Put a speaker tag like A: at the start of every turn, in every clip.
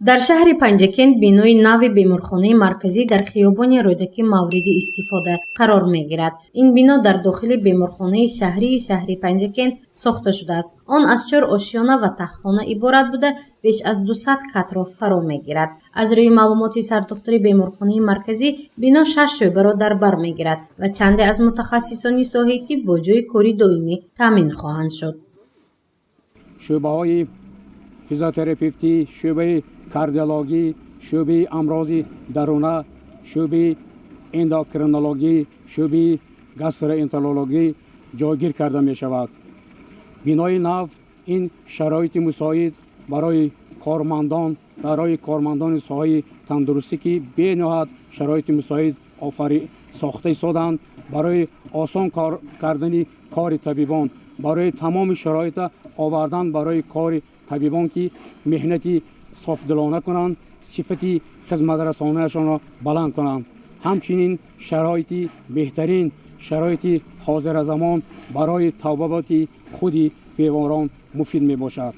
A: Дар шаҳри Панҷакент бинои нави беморхонаи марказӣ дар хиёбони Рӯдакӣ мавриди истифода қарор мегирад. Ин бино дар дохили беморхонаи шаҳрии шаҳри Панҷакент сохта шудааст. Он аз чор ошёна ва таҳхона иборат буда, беш аз 200 катро фаро мегирад. Аз рӯи маълумоти сардухтури беморхонаи марказӣ, бино шаш шӯъбаро дар бар мегирад ва чанде аз мутахассисони соҳаи тиб бо ҷойи кори доимӣ таъмин хоҳанд шуд.
B: Шӯъбаҳои физиотерапевтӣ, шӯъбаи кардиологӣ, шӯъбаи амрози даруна, шӯъбаи эндокринологӣ, шӯъбаи гастроэнтерологӣ ҷойгир карда мешавад. Бинои нав ин шароити мусоид барои кормандон, барои кормандони соҳаи тандурустӣ, ки бениҳоят шароити мусоид офари сохта истоданд барои осон кор кардани кори табибон, барои тамоми шароита овардан барои кори табибон, ки меҳнати софдилона кунанд, сифати хизматрасониашонро баланд кунанд. Ҳамчунин шароити беҳтарин, шароити ҳозиразамон барои табобати худи беморон муфид мебошад.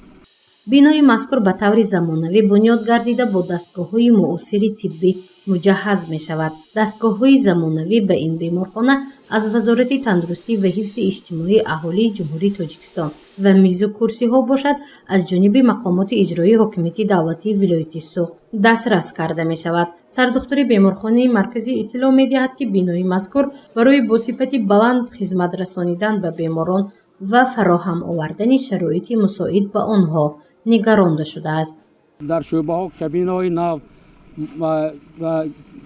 A: Бинои мазкур ба таври замонавӣ бунёд гардида, бо дастгоҳҳои муосири тиббӣ муҷаҳҳаз мешавад. Дастгоҳҳои замонавӣ ба ин беморхона аз Вазорати тандурустӣ ва ҳифзи иҷтимоии аҳолии Ҷумҳурии Тоҷикистон ва мизу курсиҳо бошад, аз ҷониби мақомоти иҷроии ҳокимияти давлатии вилояти Суғд дастрас карда мешавад. Сардухтури беморхонаи марказӣ иттилоъ медиҳад, ки бинои мазкур барои бо сифати баланд хизмат расонидан ба беморон ва фароҳам овардани шароити мусоид ба онҳо нигаронда шудааст.
B: Дар шӯъбаҳо кабинаҳои нав ва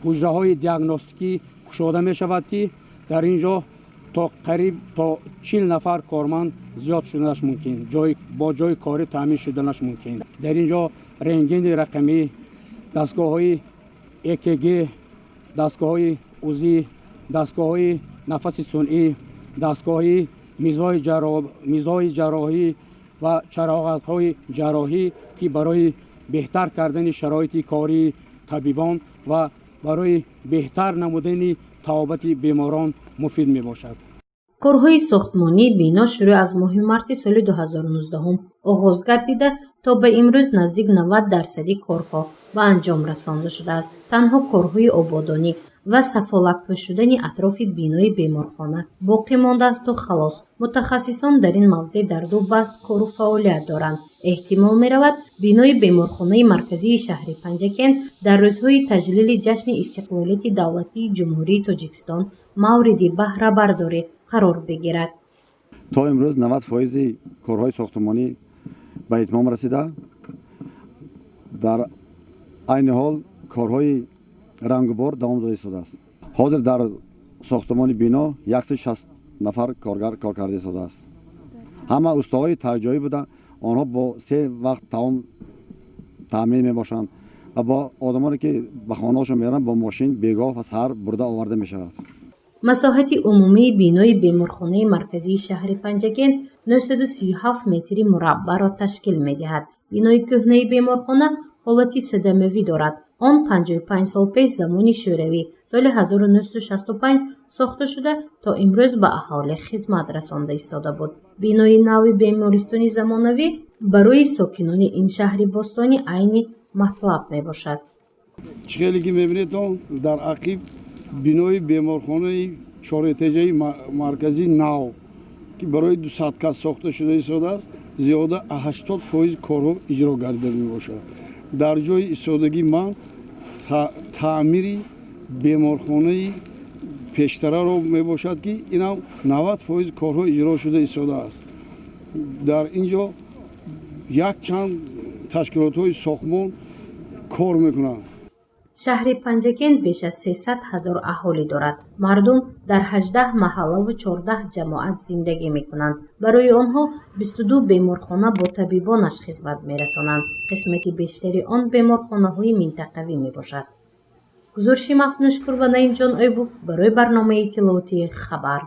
B: ҳуҷраҳои диагностикӣ кушода мешавад, ки дар ин ҷо то қариб то 40 нафар корманд зиёд шуданаш мумкин, ҷой бо ҷойи корӣ таъмин шуданаш мумкин. Дар ин ҷо рентгени рақамӣ, дастгоҳҳои ЭКГ, дастгоҳҳои УЗИ, дастгоҳҳои нафаси сунъӣ, дастгоҳи мизҳои ҷарроҳӣ ва чароғакҳои ҷарроҳӣ, ки барои беҳтар кардани шароити кории табибон ва барои беҳтар намудани табобати беморон муфид мебошад.
A: Корҳои сохтмонии бино шурӯъ аз моҳи марти соли 2019 оғоз гардида, то ба имрӯз наздик 90 дарсади корҳо ба анҷом расонда шудааст. Танҳо корҳои ободонӣ ва сафолакпӯш шудани атрофи бинои беморхона боқӣ мондаасту халос. Мутахассисон дар ин мавзеъ дар ду баст кору фаъолият доранд. Эҳтимол меравад, бинои беморхонаи марказии шаҳри Панҷакент дар рӯзҳои таҷлили ҷашни истиқлолияти давлатии Ҷумҳурии Тоҷикистон мавриди баҳрабардорӣ қарор бигирад.
C: То имрӯз 90 фоизи корҳои сохтмонӣ ба итмом расида, дар айни ҳол корҳои рангубор давом дода истодааст. Ҳозир дар сохтмони бино 160 нафар коргар кор карда истодааст. Ҳама устаҳои тарҷоӣ буда, онҳо бо се вақт таом таъмин мебошанд ва бо одамоне, ки ба хонаҳошон мераванд, бо мошин бегоҳ ва саҳар бурда оварда мешавад.
A: Масоҳати умумии бинои беморхонаи марказии шаҳри Панҷакент 937 метри мураббаъро ташкил медиҳад. Бинои кӯҳнаи беморхона ҳолати садамавӣ дорад. Он 55 сол пеш, замони Шӯравӣ, соли 1965 сохта шуда, то имрӯз ба аҳолӣ хизмат расонда истода буд. Бинои нави бемористони замонавӣ барои сокинони ин шаҳри бостонӣ айни матлаб мебошад.
D: Чӣ хеле ки мебинед, дар ақиб бинои беморхонаи чорэтажаи марказии нав, ки барои 200 кас сохта шуда истодааст, зиёда 80% корҳо иҷро гардида мебошад. Дар ҷои истодагии ман таъмири беморхонаи пештараро мебошад, ки инам 90% корҳо иҷро шуда истодааст. Дар ин ҷо якчанд ташкилотҳои сохтмон кор мекунанд.
A: Шаҳри Панҷакент беш аз 300 ҳазор аҳолӣ дорад. Мардум дар 18 маҳаллаву 14 ҷамоат зиндагӣ мекунанд. Барои онҳо 22 беморхона бо табибонаш хизмат мерасонанд. Қисмати бештари он беморхонаҳои минтақавӣ мебошад. Гузориши Мафнушкур ва Наимҷон Ойбов барои барномаи иттилоотии «Хабар».